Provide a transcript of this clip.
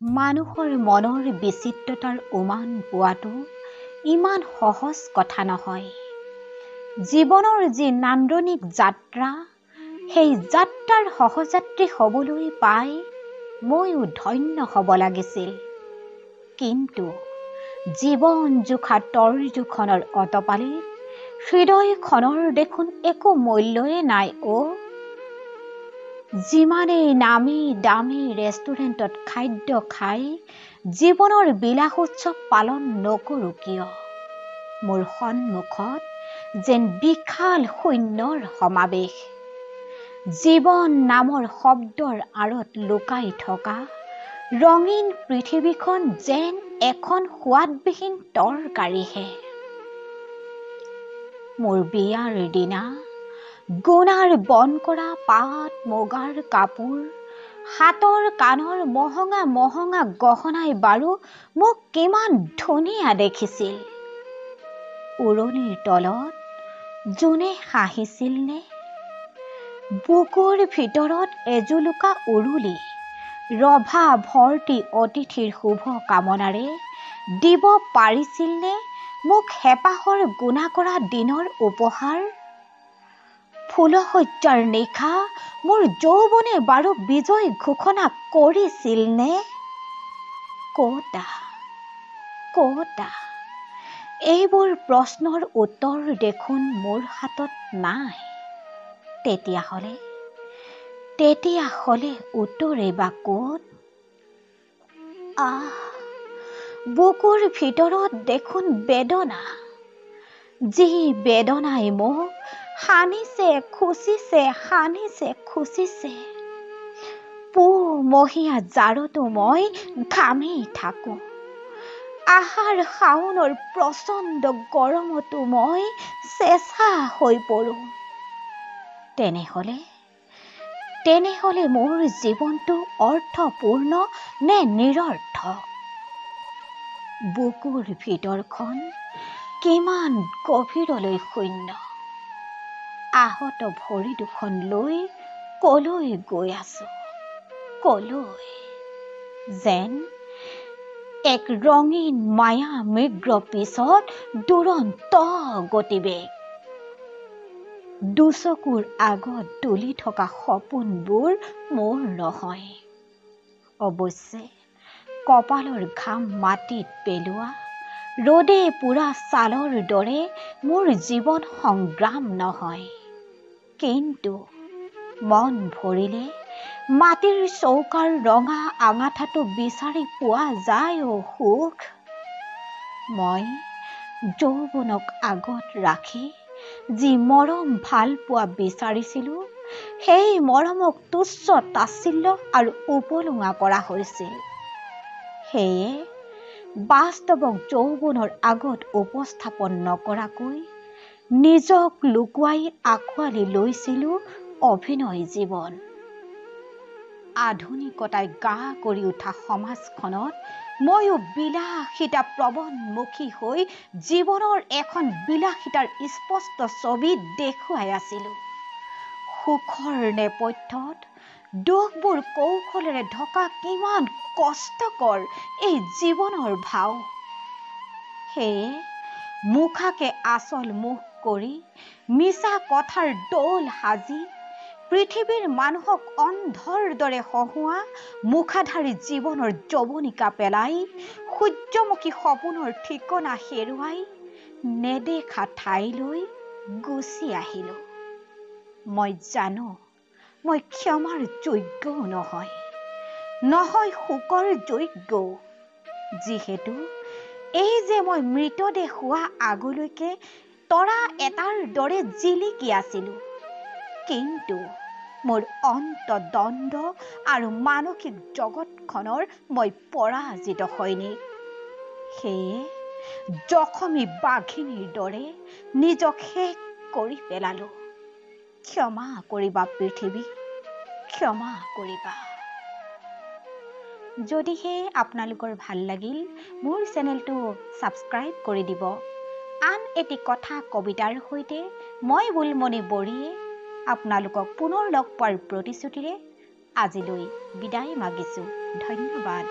মানুহৰ মনৰ বিচিত্ৰতাৰ উমান পোৱাটো ইমান সহজ কথা নহয়। জীৱনৰ যি নান্দনিক যাত্ৰা, সেই যাত্ৰাৰ সহযাত্ৰী হ'বলৈ পাই ময়ো ধন্য হ'ব লাগিছিল। কিন্তু জীৱন জোখা তৰ্জুখনৰ অতপালিত হৃদয়খনৰ দেখোন একো মূল্যই নাই অ'। যিমানেই নামী দামী ৰেষ্টুৰেণ্টত খাদ্য খাই জীৱনৰ বিলাস উৎসৱ পালন নকৰোঁ কিয়, মোৰ সন্মুখত যেন বিশাল শূন্যৰ সমাৱেশ। জীৱন নামৰ শব্দৰ আঁৰত লুকাই থকা ৰঙীন পৃথিৱীখন যেন এখন সোৱাদবিহীন তৰকাৰীহে। মোৰ বিয়াৰ দিনা গুণাৰ বন কৰা পাট মুগাৰ কাপোৰ, হাতৰ কাণৰ মহঙা মহঙা গহনাই বাৰু মোক কিমান ধুনীয়া দেখিছিল। উৰণিৰ তলত জোনে হাঁহিছিল নে? বুকুৰ ভিতৰত এজুলুকা উৰুলি, ৰভা ভৰ্তি অতিথিৰ শুভ কামনাৰে দিব পাৰিছিলনে মোক হেঁপাহৰ গুণা কৰা দিনৰ উপহাৰ? ফুলশয্যাৰ নিশা মোৰ যৌৱনে বাৰু বিজয় ঘোষণা কৰিছিলনে? ক'তা ক'তা, এইবোৰ প্ৰশ্নৰ উত্তৰ দেখোন মোৰ হাতত নাই। তেতিয়াহ'লে উত্তৰে বা ক'ত? আহ, বুকুৰ ভিতৰত দেখোন বেদনা, যি বেদনাই মোক হানিছে খুচিছে, হানিছে খুচিছে। পুহমহীয়া জাৰতো মই ঘামি থাকোঁ, আহাৰ শাওনৰ প্ৰচণ্ড গৰমতো মই চেঁচা হৈ পৰোঁ। তেনেহ'লে মোৰ জীৱনটো অৰ্থপূৰ্ণ নে নিৰৰ্থক? বুকুৰ ভিতৰখন কিমান গভীৰলৈ শূন্য। আহত ভৰি দুখন লৈ কলৈ গৈ আছো, কলৈ? যেন এক ৰঙীন মায়া মৃগ পিছত দুৰন্ত গতিবেগ। দুচকুৰ আগত তুলি থকা সপোনবোৰ মোৰ নহয়। অৱশ্যে কপালৰ ঘাম মাটিত পেলোৱা, ৰ'দে পোৰা ছালৰ দৰে মোৰ জীৱন সংগ্ৰাম নহয়। কিন্তু মন ভৰিলে মাটিৰ চৌকাৰ ৰঙা আঙাঠাটো বিচাৰি পোৱা যায় অ' সুখ। মই যৌৱনক আগত ৰাখি যি মৰম ভালপোৱা বিচাৰিছিলোঁ, সেই মৰমক তুচ্ছ তাচ্ছিল্য আৰু উপলুঙা কৰা হৈছিল। সেয়ে বাস্তৱক যৌৱনৰ আগত উপস্থাপন নকৰাকৈ নিজক লুকুৱাই আঁকোৱালি লৈছিলোঁ অভিনয় জীৱন। আধুনিকতাই গা কৰি উঠা সমাজখনত ময়ো বিলাসিতা প্ৰৱণমুখী হৈ জীৱনৰ এখন বিলাসিতাৰ স্পষ্ট ছবি দেখুৱাই আছিলোঁ। সুখৰ নেপথ্যত দুখবোৰ কৌশলেৰে ঢকা কিমান কষ্টকৰ এই জীৱনৰ ভাও। সেয়ে মুখাকে আচল মুখ কৰি মিছা কথাৰ দৌল সাজি পৃথিৱীৰ মানুহক অন্ধৰ দৰে হহুৱা মুখাধাৰী জীৱনৰ যৱনিকা পেলাই সূৰ্যমুখী সপোনৰ ঠিকনা হেৰুৱাই নেদেখা ঠাইলৈ গুচি আহিলোঁ। মই জানো মই ক্ষমাৰ যোগ্যও নহয়, নহয় শোকৰ যোগ্যও। যিহেতু এই যে মই মৃতদেহ হোৱা আগলৈকে তৰা এটাৰ দৰে জিলিকি আছিলোঁ, কিন্তু মোৰ অন্তদ্বন্দ্ব আৰু মানসিক জগতখনৰ মই পৰাজিত সৈনিক। সেয়ে জখমী বাঘিনীৰ দৰে নিজক শেষ কৰি পেলালোঁ। ক্ষমা কৰিবা পৃথিৱী, ক্ষমা কৰিবা। যদিহে আপোনালোকৰ ভাল লাগিল, মোৰ চেনেলটো ছাবস্ক্ৰাইব কৰি দিব। আন এটি কথা কবিতাৰ সৈতে মই বুলমণি বৰিয়ে আপোনালোকক পুনৰ লগ পোৱাৰ প্ৰতিশ্ৰুতিৰে আজিলৈ বিদায় মাগিছোঁ। ধন্যবাদ।